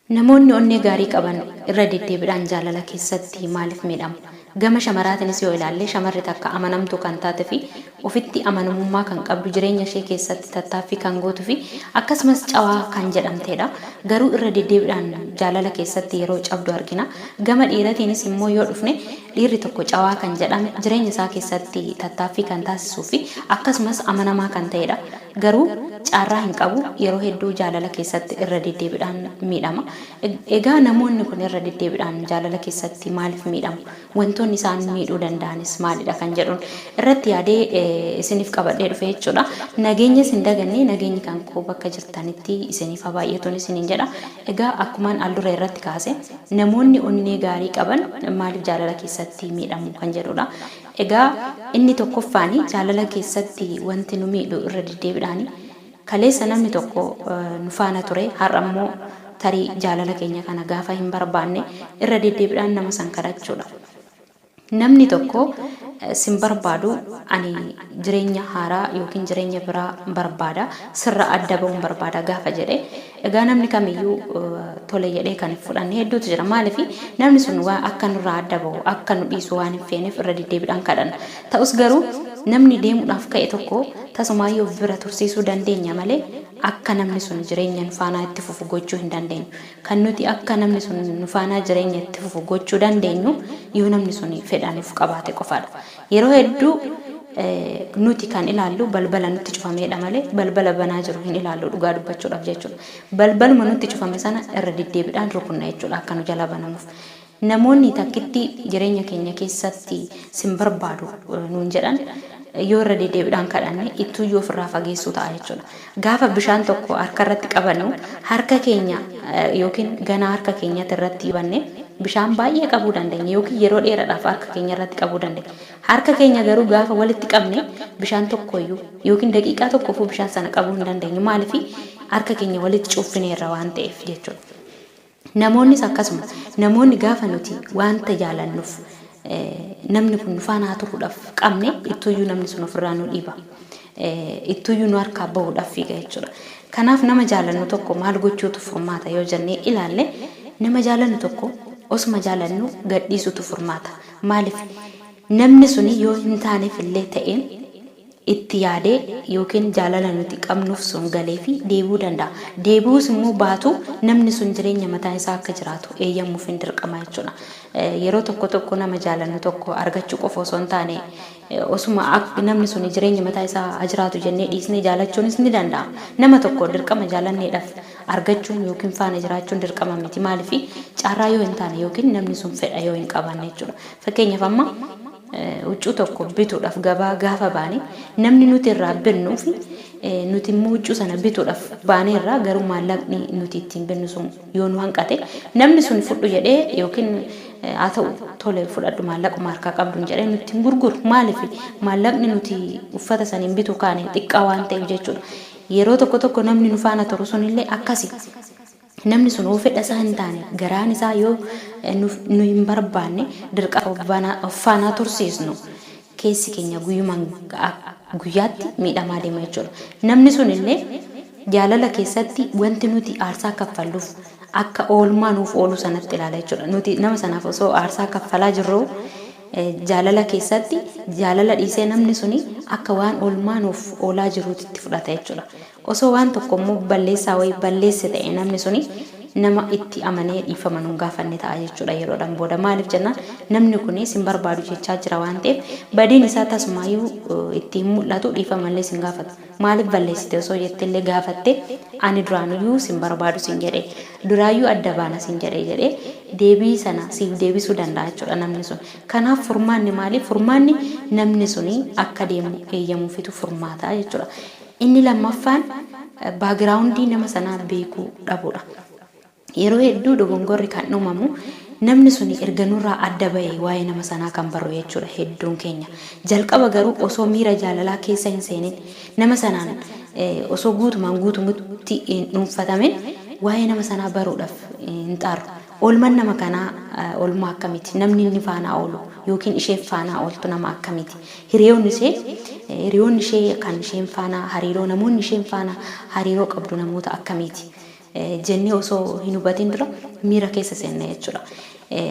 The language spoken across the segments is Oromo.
Namoonni onnee gaarii qaban irra deddeebiidhaan jaalala keessatti maaliif miidhamu? Gama shamaraatiinis yoo ilaalle, shamarri takka amanamtuu kan taate fi ofitti amanamummaa kan qabdu, jireenya ishee keessatti tattaaffii kan gootu fi akkasumas cawaa kan jedhamteedha. Garuu irra deddeebiidhaan jaalala keessatti yeroo cabdu argina. Gama dhiiratiinis immoo yoo dhufne, dhiirri tokko cawaa kan jedhame, jireenya isaa keessatti tattaaffii kan taasisuu fi akkasumas amanamaa kan ta'edha. Garuu caarraa hin qabu, yeroo hedduu jaalala keessatti irra deddeebiidhaan miidhama. Egaa namoonni kun irra deddeebiidhaan jaalala keessatti maaliif miidhamu? Wantoonni isaan miidhuu danda'anis maalidha kan jedhuun irratti yaadee isiniif qabadhee dhufe jechuudha. Nageenya isin daganne, nageenyi kan koo bakka jirtanitti isiniif haa baay'atuun isiniin jedha. Egaa akkumaan al dura irratti kaase, namoonni onnee gaarii qaban maaliif jaalala keessatti miidhamu kan jedhudha. Egaa inni tokkoffaani, jaalala keessatti wanti nu miidhu irra deddeebiidhaani, kaleessa namni tokko nu faana ture, har'a immoo tarii jaalala keenya kana gaafa hin barbaanne irra deddeebiidhaan nama san kadhachuudha. Namni tokko sin barbaadu, ani jireenya haaraa yookiin jireenya biraa barbaada, sirra adda ba'uun barbaada gaafa jedhe, egaa namni kamiyyuu tole jedhee kan hin fudhanne hedduutu jira. Maaliif? Namni sun waa akka nurraa adda ba'u, akka nu dhiisu waan hin feeneef irra deddeebiidhaan kadhanna. Ta'us garuu namni deemuudhaaf ka'e tokko tasumaayyuu of bira tursiisuu dandeenya malee, akka namni sun jireenya nu faanaa itti fufu gochuu hin dandeenyu. Kan nuti akka namni sun nu faanaa jireenya itti fufu gochuu dandeenyu yoo namni sun fedha nuuf qabaate qofaadha. Yeroo hedduu nuti kan ilaallu balbala nutti cufameedha malee balbala banaa jiru hin ilaallu, dhugaa dubbachuudhaaf jechuudha. Balbaluma nutti cufame sana irra deddeebiidhaan rukunna jechuudha akka nu jala banamuuf. Namoonni takkitti jireenya keenya keessatti sin barbaadu nuun jedhan yoo irra deddeebiidhaan kadhanne, ittuuyyuu ofirraa fageessuu ta'a jechuudha. Gaafa bishaan tokko harka irratti qabannu, harka keenya yookiin ganaa harka keenyatti irratti qabanne bishaan baay'ee qabuu dandeenya yookiin yeroo dheeraadhaaf harka keenya irratti qabuu dandeenya. Harka keenya garuu gaafa walitti qabne bishaan tokkoyyuu yookiin daqiiqaa tokkoofuu bishaan sana qabuu hin dandeenyu. Maaliif? Harka keenya walitti cuuffineerra waan ta'eef jechuudha. Namoonnis akkasuma. Namoonni gaafa nuti wanta jaalannuuf namni kun nu faana haa turuudhaaf qabne, ittuuyyuu namni sun ofirraa nu dhiiba. Ittuuyyuu nu harkaa bahuudhaaf fiiga jechuudha. Kanaaf nama jaalannu tokko maal gochuutu furmaata yoo jennee ilaalle, nama jaalannu tokko osuma jaalannu gadhiisuutu furmaata. Maaliif? Namni suni yoo hin taaneef illee ta'e itti yaadee yookiin jaalala nuti qabnuuf sun galeefi deebi'uu danda'a. Deebi'uus immoo baatu, namni sun jireenya mataa isaa akka jiraatu eeyyamuuf hin dirqama jechuudha. Yeroo tokko tokko nama jaalannu tokko argachuu qofa osoo hin taane, osuma namni sun jireenya mataa isaa haa jiraatu jennee dhiisnee jaalachuunis ni danda'ama. Nama tokko dirqama jaalanneedhaaf argachuun yookiin faana jiraachuun dirqama miti. Maaliif? Carraa yoo hin taane yookiin namni sun fedha yoo hin qabaanne jechuudha. Fakkeenyaaf, amma huccuu tokko bituudhaaf gabaa gaafa baane, namni nuti irraa binnuu fi nuti immoo huccuu sana bituudhaaf baanee irraa garuu maallaqni nuti ittiin binnu sun yoo nu hanqate, namni sun fudhu jedhee yookiin haa ta'u tole fudhadhu maallaquma harkaa qabduun jedhee nutti hin gurguru. Maaliif? Maallaqni nuti uffata saniin bituu kaane xiqqaa waan ta'eef jechuudha. Yeroo tokko tokko namni nu faana turu sunillee akkasi. Namni sun yoo fedha isaa hin taane, garaan isaa yoo nu hin barbaanne, dirqama of faanaa tursiisnu, keessi keenya guyyumaan guyyaatti miidhamaa deema jechuudha. Namni sun illee jaalala keessatti wanti nuti aarsaa kaffalluuf akka oolmaa nuuf ooluu sanatti ilaala jechuudha. Nuti nama sanaaf osoo aarsaa kaffalaa jirru, jaalala keessatti jaalala dhiisee namni suni akka waan oolmaa nuuf oolaa jiruutti fudhata jechuudha. Osoo waan tokko immoo balleessaa wayii balleesse ta'e, namni suni nama itti amanee dhiifama nun gaafanne ta'a jechuudha yeroodhaan booda. Maaliif jennaan, namni kun sin barbaadu jechaa jira waan ta'eef, badiin isaa tasumaayyuu itti hin mul'atu, dhiifama illee sin gaafatu. Maaliif balleessite osoo jettellee gaafatte, ani duraanuyyuu sin barbaadu sin jedhe, duraayyuu adda baana sin jedhe jedhee deebii sana siif deebisuu danda'a jechuudha namni sun. Kanaaf furmaanni maali? Furmaanni namni suni akka deemu eeyyamuufitu furmaata jechuudha. Inni lammaffaan backgroundii nama sanaa beekuu dhabuudha. Yeroo hedduu dogongorri kan uumamu namni suni erga nurraa adda ba'e waa'ee nama sanaa kan barru jechuudha hedduun keenya. Jalqaba garuu osoo miira jaalalaa keessa hin seenin, nama sanaan osoo guutumaan guutumatti hin dhuunfatamin, waa'ee nama sanaa baruudhaaf hin xaarru. Oolmaan nama kanaa oolmaa akkamiiti? Namni inni faanaa oolu yookiin isheen faanaa ooltu nama akkamiiti? Hiriyoonni ishee kan isheen faanaa hariiroo, namoonni isheen faana hariiroo qabdu namoota akkamiiti? Jennee osoo hin hubatin dura miira keessa seenna jechuudha.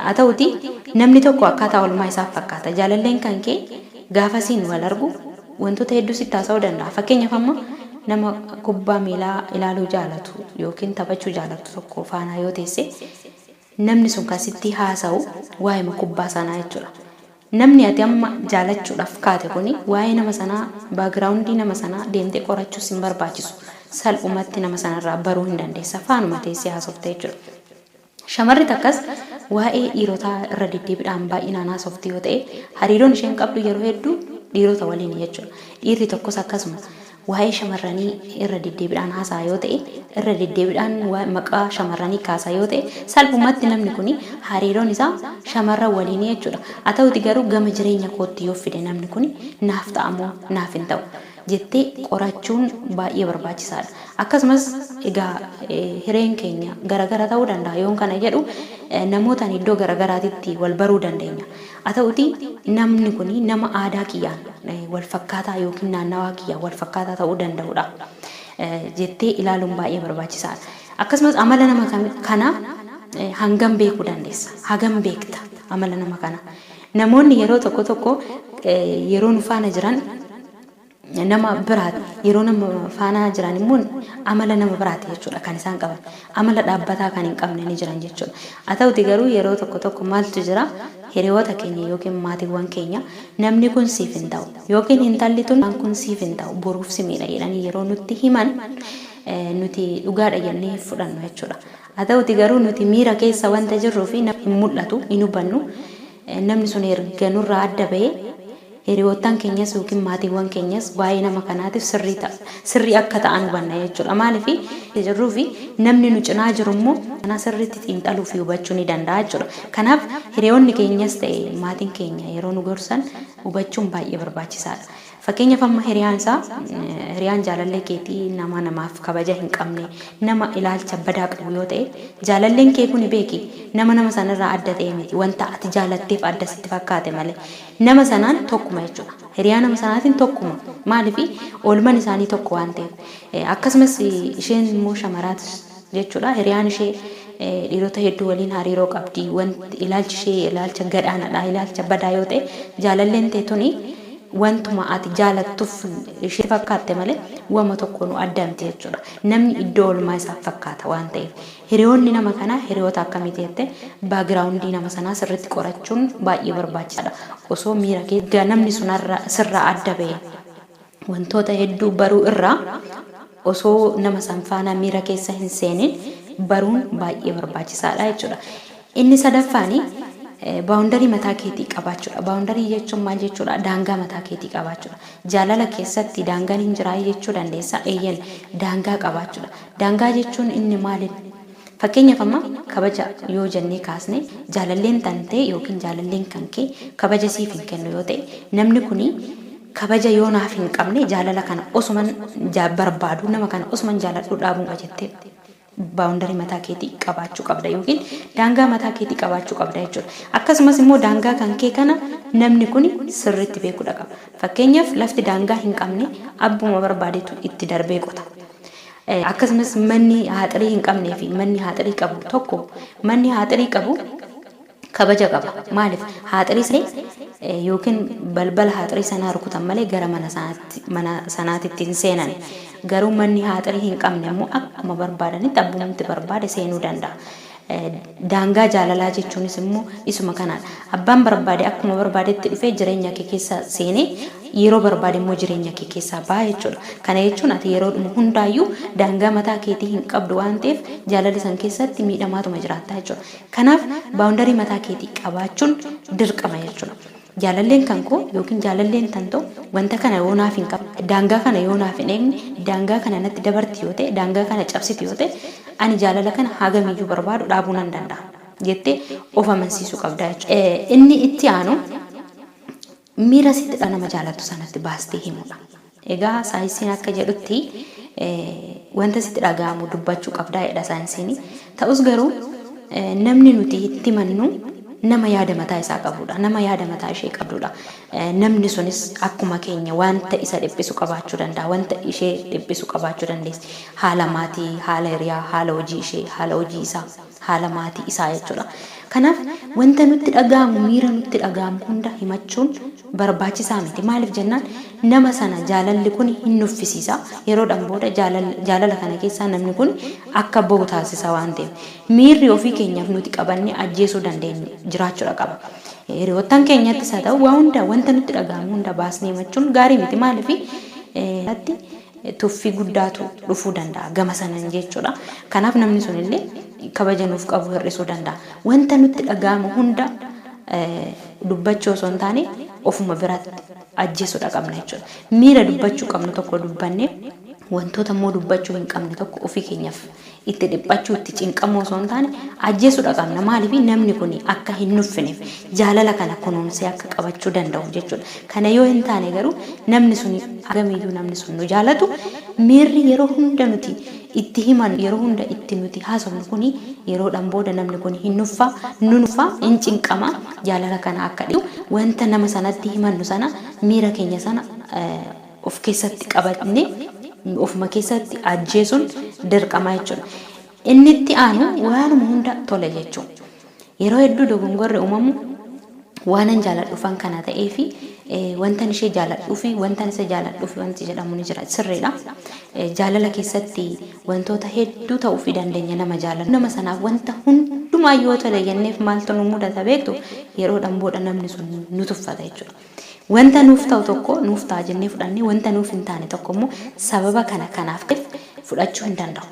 Haa ta'uti, namni tokko akkaataa oolmaa isaaf fakkaata. Jaalalleen kan kee gaafa siin wal argu wantoota hedduu sitti haasa'uu danda'a. Fakkeenyaaf, amma nama kubbaa miilaa ilaaluu jaalatu yookiin taphachuu jaalatu tokko faana yoo teesse, namni sun kan sitti haasa'u waa'ee kubbaa sanaa jechuudha. Namni ati amma jaalachuudhaaf kaate kuni waa'ee nama sanaa, background nama sanaa deemtee qorachuus hin barbaachisu. Salphumatti nama sanarraa baruu hin dandeessa. Faanuma teessee haasofte jechuudha. Shamarri takkas waa'ee dhiirotaa irra deddeebiidhaan baay'inaan haasofti yoo ta'e, hariiroon isheen qabdu yeroo hedduu dhiirota waliin jechuudha. Dhiirri tokkos akkasuma waa'ee shamarranii irra deddeebiidhaan haasa'a yoo ta'e, irra deddeebiidhaan maqaa shamarranii kaasaa yoo ta'e, salphumatti namni kun hariiroon isaa shamarran waliin jechuudha. Haa ta'uti garuu, gama jireenya kootti yoo fide, namni kun naaf ta'amoo naaf hin ta'u jettee qorachuun baay'ee barbaachisaadha. Akkasumas egaa hireen keenya garagara ta'uu danda'a. Yoon kana jedhu, namootaan iddoo garagaraatitti wal baruu dandeenya. Haa ta'uti, namni kun nama aadaa kiyyaan wal fakkaataa yookiin naannawaa kiyyaan wal fakkaataa ta'uu danda'udha jettee ilaaluun baay'ee barbaachisaadha. Akkasumas amala nama kanaa hangam beekuu dandeessa? Hagam beekta amala nama kanaa? Namoonni yeroo tokko tokko yeroo nu faana jiran nama biraati. Yeroo nama faana jiran immoo amala nama biraati jechuudha kan isaan qaban. Amala dhaabbataa kan hin qabne ni jiran jechuudha. Haa ta'uti garuu, yeroo tokko tokko maaltu jira? Hiriyoota keenya yookiin maatiiwwan keenya "Namni kun siif hin ta'u" yookiin "Intalli tun kun siif hin ta'u, boruuf si miidha" jedhanii yeroo nutti himan, nuti dhugaadha jennee fudhannu jechuudha. Haa ta'uti garuu, nuti miira keessa wanta jirruu fi hin mul'atu, hin hubannu. Namni sun erga nurraa adda bahee, hiriyoottan keenyas yookiin maatiiwwan keenyas waa'ee nama kanaatiif sirrii akka ta'an hubanna jechuudha. Maaliif jirruu fi namni nu cinaa jiru immoo kana sirriitti xiinxaluu fi hubachuu ni danda'a jechuudha. Kanaaf hiriyoonni keenyas ta'e maatiin keenya yeroo nu gorsan hubachuun baay'ee barbaachisaadha. Fakkeenyaaf, amma hiriyaan isaa, hiriyaan jaalallee keetii nama namaaf kabaja hin qabne, nama ilaalcha badaa qabu yoo ta'e, jaalalleen kee kun, beeki, nama nama sanarraa adda ta'e miti. Wanta ati jaalatteef adda sitti fakkaate malee nama sanaan tokkuma jechuudha. Hiriyaa nama sanaatiin tokkuma. Maaliif? Oolman isaanii tokko waan ta'eef. Akkasumas isheen immoo shamaraatis jechuudha. Hiriyaan ishee dhiirota hedduu waliin hariiroo qabdi. Wanti ilaalchi ishee ilaalcha gadhaanadha. Ilaalcha badaa yoo ta'e, jaalalleen ta'e tuni wantuma ati jaalattuuf ishee fakkaatte malee wama tokko nu adda miti jechuudha. Namni iddoo oolmaa isaaf fakkaata waan ta'eef. Hiriyoonni nama kanaa hiriyoota akkamiiti jettee background nama sanaa sirriitti qorachuun baay'ee barbaachisaadha. Osoo miira kee namni sun sirraa adda bahe wantoota hedduu baruu irraa, osoo nama san faana miira keessa hin seenin baruun baay'ee barbaachisaadha jechuudha. Inni sadaffaani boundary mataa keetii qabaachuudha. Boundary jechuun maal jechuudha? Daangaa mataa keetii qabaachuudha. Jaalala keessatti daangaan hin jiraa jechuu dandeessa. Eeyyan, daangaa qabaachuudha. Daangaa jechuun inni maalin? Fakkeenyaaf, amma kabaja yoo jennee kaasne, jaalalleen tantee yookiin jaalalleen kan kee kabaja siif hin kennu yoo ta'e, namni kuni kabaja yoo naaf hin qabne, jaalala kana osuman barbaadu, nama kana osuman jaaladhu dhaabuun qaba jettee boundary mataa keetii qabaachuu qabda yookiin daangaa mataa keetii qabaachuu qabda jechuudha. Akkasumas immoo daangaa kan kee kana namni kun sirriitti beekuudha qaba. Fakkeenyaaf, lafti daangaa hin qabne abbuma barbaadetu itti darbee qota. Akkasumas manni haaxirii hin qabnee fi manni haaxirii qabu tokko. Manni haaxirii qabu kabaja qaba. Maaliif? Haaxirii yookiin balbala haaxirii sanaa rukutan malee gara mana sanaatitti hin seenan. Garuu manni haaxirii hin qabne immoo akkuma barbaadanitti abbumti barbaade seenuu danda'a. Daangaa jaalalaa jechuunis immoo isuma kanaadha. Abbaan barbaade akkuma barbaadetti dhufee jireenya kee keessa seenee, yeroo barbaade immoo jireenya kee keessaa baha jechuudha. Kana jechuun ati yeroodhuma hundaayyuu daangaa mataa keetii hin qabdu waan ta'eef, jaalala san keessatti miidhamaatuma jiraatta jechuudha. Kanaaf boundary mataa keetii qabaachuun dirqama jechuudha. Jaalalleen kan koo yookiin jaalalleen tan ta'u wanta kana yoo naaf hin qabne, daangaa kana yoo naaf hin eegne, daangaa kana natti dabarti yoo ta'e, daangaa kana cabsiti yoo ta'e, ani jaalala kana hagamiyyuu barbaadu dhaabuu nan danda'a jettee of amansiisuu qabda jechuudha. Inni itti aanu miira sitti nama jaalattu sanatti baastee himudha. Egaa saayinsiin akka jedhutti, wanta sitti dhaga'amu dubbachuu qabdaa jedha saayinsiin. Ta'us garuu, namni nuti itti himannu nama yaada mataa isaa qabudha. Nama yaada mataa ishee qabdudha. Namni sunis akkuma keenya wanta isa dhiphisu qabaachuu danda'a. Wanta ishee dhiphisu qabaachuu dandeessi. Haala maatii, haala hiriyaa, haala hojii ishee, haala hojii isaa, haala maatii isaa jechuudha. Kanaaf wanta nutti dhaga'amu, miira nutti dhaga'amu hunda himachuun barbaachisaa miti. Maaliif jennaan nama sana jaalalli kun hin nuffisiisa. Yeroodhaan booda jaalala kana keessaa namni kun akka bahu taasisa waan ta'eef. Miirri ofii keenyaaf nuti qabannee ajjeesuu dandeenyu jiraachuudha qaba. Hiriyoottan keenyattis haa ta'u waa hunda wanta nutti dhaga'amu hunda baasnee himachuun gaarii miti. Maaliif tuffii guddaatu dhufuu danda'a gama sanan jechuudha. Kanaaf namni sunillee kabaja nuuf qabu hir'isuu danda'a. Wanta nutti dhaga'amu hunda dubbachuu osoo hin taane ofuma biratti ajjeesuudha qabna jechuudha. Miira dubbachuu qabnu tokko dubbannee wantoota immoo dubbachuu hin qabne tokko ofii keenyaaf itti dhiphachuu itti cinqamuu osoo hin taane ajjeesuudha qabna. Maaliif namni kun akka hin nuffineef jaalala kana kunuunsee akka qabachuu danda'u jechuudha. Kana yoo hin taane garuu namni sun hagamiyyuu namni sun nu jaalatu miirri yeroo hunda nuti itti himan yeroo hunda itti nuti haasofnu kuni yeroodhaan booda namni kun hin nuffa nu nuffa hin cinqama jaalala kana akka dhiyu wanta nama sanatti himannu sana miira keenya sana of keessatti qabanne ofuma keessatti ajjeesuun dirqama jechuudha. Inni itti aanu waanuma hunda tole jechuudha. Yeroo hedduu dogongorri uumamu waanan jaaladhuufan kana ta'ee fi wantan ishee jaaladhuu fi wantan isa jaaladhuu fi wanti jedhamu ni jira. Sirriidha. Jaalala keessatti wantoota hedduu ta'uu fi dandeenya nama jaalannu. Nama sanaaf wanta hundumaa yoo tole jenneef maaltu nu mudata beektu yeroodhaan booda namni sun nu tuffata jechuudha. Wanta nuuf ta'u tokko nuuf ta'a jennee fudhannee wanta nuuf hin taane tokko immoo sababa kana kanaaf fudhachuu hin danda'u.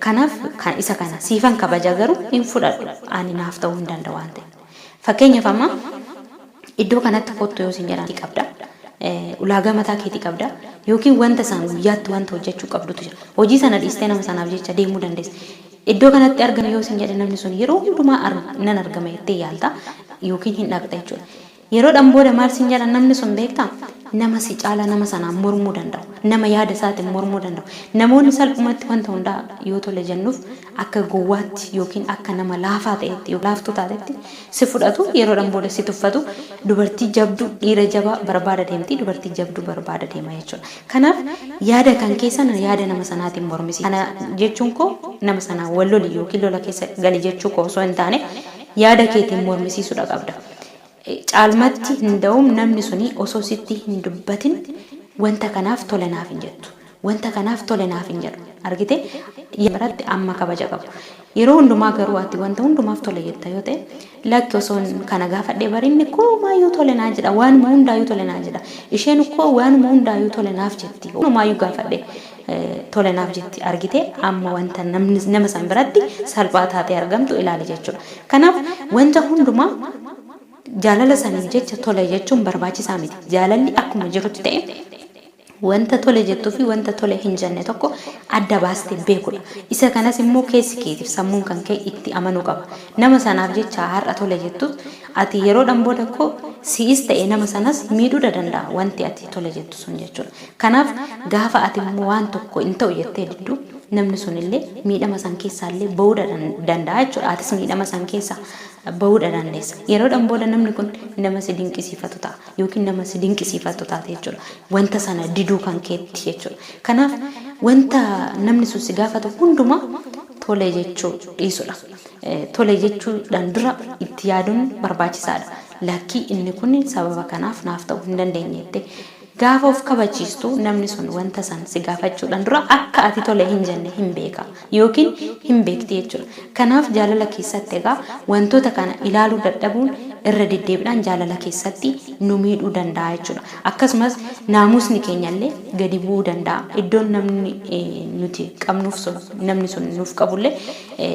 Kanaaf kan isa kana siifan kabaja garuu hin fudhadhu ani naaf ta'uu hin danda'u waan ta'eef. Fakkeenyaaf amma iddoo kanatti kottu yoo sin jedhan qabda. Ulaagaa mataa keetii qabda yookiin wanta isaan guyyaatti wanta hojjechuu qabdutu jira. Hojii sana dhiistee nama sanaaf jecha deemuu dandeessa. Iddoo kanatti argame yoo sin jedhe namni sun yeroo hundumaa nan argama jettee yaalta yookiin hin dhaqxa jechuudha. Yeroodhaan booda maal sin jedha namni sun beektaa? Nama si caalaa nama sanaan mormuu danda'u. Nama yaada isaatiin mormuu danda'u. Namoonni salphumatti wanta hundaa yoo tole jennuuf akka gowwaatti yookiin akka nama laafaa ta'etti yookiin laaftuu taatetti si fudhatu yeroodhaan booda si tuffatu dubartii jabduu dhiira jabaa barbaada deemti dubartii jabduu barbaada deema jechuudha. Kanaaf yaada kan keessan yaada nama sanaatiin mormisi. Kana jechuun koo nama sanaan wal loli yookiin lola keessa gali jechuu koo osoo hin taane yaada keetiin mormisiisuudha qabda. Caalmatti hin da'uum namni suni osoo sitti hin dubbatin wanta kanaaf tole naaf hin jettu. Wanta kanaaf tole naaf hin jedhu. Argite biratti amma kabaja qabu. Yeroo hundumaa garuu ati wanta hundumaaf tole jetta yoo ta'e lakki osoo kana gaafadhee barinni koo maayyuu tole naa jedha waanuma hundaayyuu tole naa jedha. Isheen koo waanuma hundaayyuu tole naaf jetti. Hundumaayyuu gaafadhee tole naaf jetti argite amma wanta namni nama san biratti salphaa taatee argamtu ilaali jechuudha. Kanaaf wanta hundumaa jaalala saniif jecha tole jechuun barbaachisaa miti. Jaalalli akkuma jirutti ta'e wanta tole jettuu fi wanta tole hin jenne tokko adda baastee beekudha. Isa kanas immoo keessi keetiif sammuun kan kee itti amanuu qaba. Nama sanaaf jecha har'a tole jettus ati yeroodhaan booda koo si'is ta'e nama sanas miidhuu danda'a wanti ati tole jettu sun jechuudha. Kanaaf gaafa ati immoo waan tokko hin ta'u jettee diddu namni sunillee miidhama san keessaallee bahuu danda'a jechuudha. Atis miidhama san keessaa bahuu dandeessa. Yeroodhaan booda namni kun nama si dinqisiifatu ta'a yookiin nama si dinqisiifatu taate jechuudha. Wanta sana diduu kan keetti jechuudha. Kanaaf wanta namni sun si gaafatu hundumaa tole jechuu dhiisudha. Tole jechuudhaan dura itti yaaduun barbaachisaadha. Lakkii inni kun sababa kanaaf naaf ta'uu hin dandeenye jettee gaafa of kabachiistu namni sun wanta san si gaafachuudhaan dura akka ati tole hin jenne hin beeka yookiin hin beekti jechuudha. Kanaaf jaalala keessatti egaa wantoota kana ilaaluu dadhabuun irra deddeebiidhaan jaalala keessatti nu miidhuu danda'a jechuudha. Akkasumas naamusni keenyallee gadi bu'uu danda'a. Iddoon namni nuti qabnuuf sun namni sun nuuf qabullee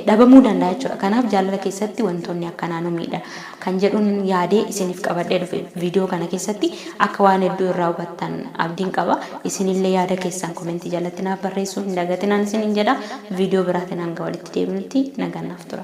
dhabamuu danda'a jechuudha. Kanaaf jaalala keessatti wantoonni akkanaa nu miidha kan jedhuun yaadee isiniif qabadhee dhufe viidiyoo kana keessatti akka waan hedduu irraa hubattan abdiin qaba. Isinillee yaada keessan komentii jalatti naaf barreessuu hin dagatinaan isiniin jedha. Viidiyoo biraatiin hanga walitti deebinutti nagaan naaf tura.